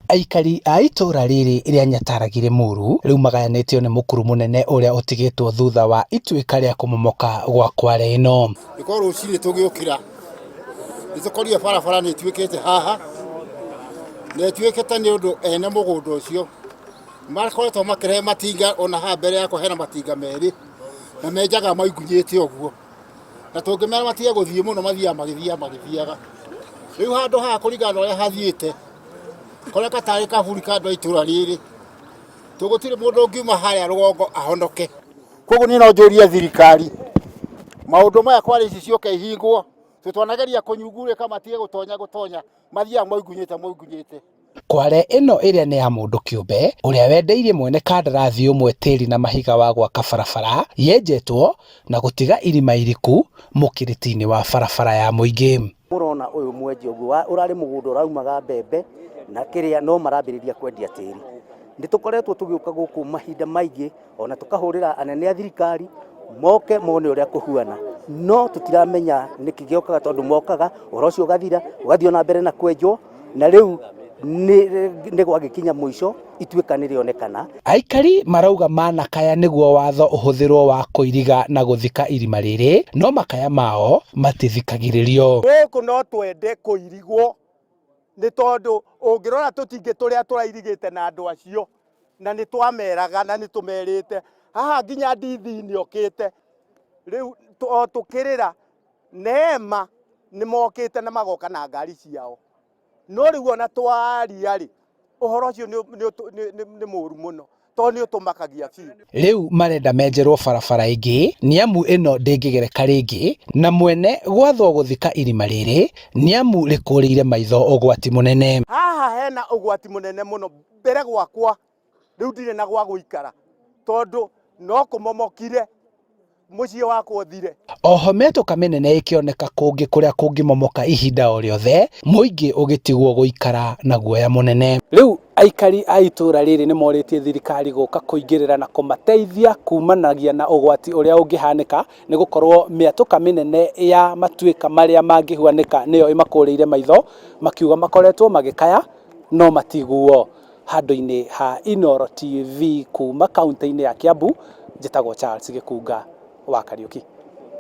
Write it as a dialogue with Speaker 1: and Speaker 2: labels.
Speaker 1: Aikari a itũũra rĩrĩ rĩa Nyataragi Limuru rĩu magayanĩtio nĩ mũkuru mũnene ũrĩa ũtigĩtwo thutha wa ituĩka rĩa kũmomoka gwa kware ĩno.
Speaker 2: Nĩkorwo rũcinĩ tũgĩũkĩra nĩ tũkorire barabara nĩ ĩtuĩkĩte haha na ĩtuĩkĩte nĩ ũndũ ene mũgũnda ũcio makoretwo makĩrehe matinga ona haha mbere yakwa hena matinga merĩ na menjaga maigunyĩte ũguo. Na tũngĩmera matige gũthiĩ mũno mathiaga magĩthiaga magĩthiaga. Rĩu handũ haha kũringana na ũrĩa hathiĩte, koneka tarĩ kaburi ka andũ a itũra rĩrĩ, tondũ gũtirĩ mũndũ ũngiuma harĩa rũgongo ahonoke. Koguo niĩ no njũrie thirikari, maũndũ maya kware ici ciũke ihingwo, tondũ twanageria kũnyungurĩka matige gũtonya gũtonya, mathiaga moingunyĩte moingunyĩte.
Speaker 1: Kware ĩno ĩrĩa nĩ ya mũndũ kĩũmbe ũrĩa wendeirie mwene kandarathi ũmwe tĩri na mahiga wa gwaka barabara yenjetwo na gũtiga irima iriku mũkĩrĩti-inĩ wa barabara ya mũingĩ.
Speaker 3: Mũrona ũyũ mwenje ũguo ũrarĩ mũgũnda ũraumaga mbembe na kĩrĩa no marambĩrĩria kwendia tĩri. Nĩ tũkoretwo tũgĩũka gũkũ mahinda maingĩ ona tũkahũrĩra anene a thirikari moke mone ũrĩa kũhuana no tũtiramenya nĩkĩ gĩũkaga tondũ mokaga ũhoro ũcio ũgathira ũgathiĩ ona mbere na kwenjwo na rĩu nĩ gwagĩkinya mũico ituĩka nĩ rĩonekana.
Speaker 1: Aikari marauga manakaya nĩguo watho ũhũthĩrwo wa kũiriga na gũthika irima rĩrĩ no makaya mao matithikagĩrĩrio.
Speaker 4: Gũkũ no twende kũirigwo nĩ tondũ ũngĩrora tũtingĩ tũrĩa tũrairigĩte na andũ acio na nĩ twameraga na nĩ tũmerĩte haha nginya ndithi nĩ okĩte rĩu o tũkĩrĩra neema nĩ mokĩte na magoka na ngari ciao no rĩu ona twaria rĩ ũhoro ũcio nĩ mũru mũno tondũ nĩ ũtũmakagia biũ.
Speaker 1: Rĩu marenda menjerwo barabara ĩngĩ nĩamu ĩno ndĩngĩgereka rĩngĩ na mwene gwathwo gũthika irima rĩrĩ nĩamu rĩkũrĩire maitho ũgwati mũnene.
Speaker 4: Haha hena ũgwati mũnene mũno mbere gwakwa rĩu ndirĩ na gwa gũikara tondũ no kũmomokire mũciĩ wakwa ũthire.
Speaker 1: Oho mĩatũka mĩnene ĩkĩoneka kũngĩ kũrĩa kũngĩmomoka ihinda o rĩothe, mũingĩ ũgĩtigwo gũikara na guoya mũnene. Rĩu aikari a itũra rĩrĩ nĩ morĩtie thirikari gũka kũingĩrĩra na kũmateithia kumanagia na ũgwati ũrĩa ũngĩhanĩka nĩ gũkorwo mĩatũka mĩnene ya matuĩka marĩa mangĩhuanĩka nĩyo ĩmakũrĩire maitho, makiuga makoretwo magĩkaya no matiguo. Handũ-inĩ ha Inooro TV kuma kaũntĩ-inĩ ya Kiambu, njĩtagwo Charles Gĩkunga wa Kariũki.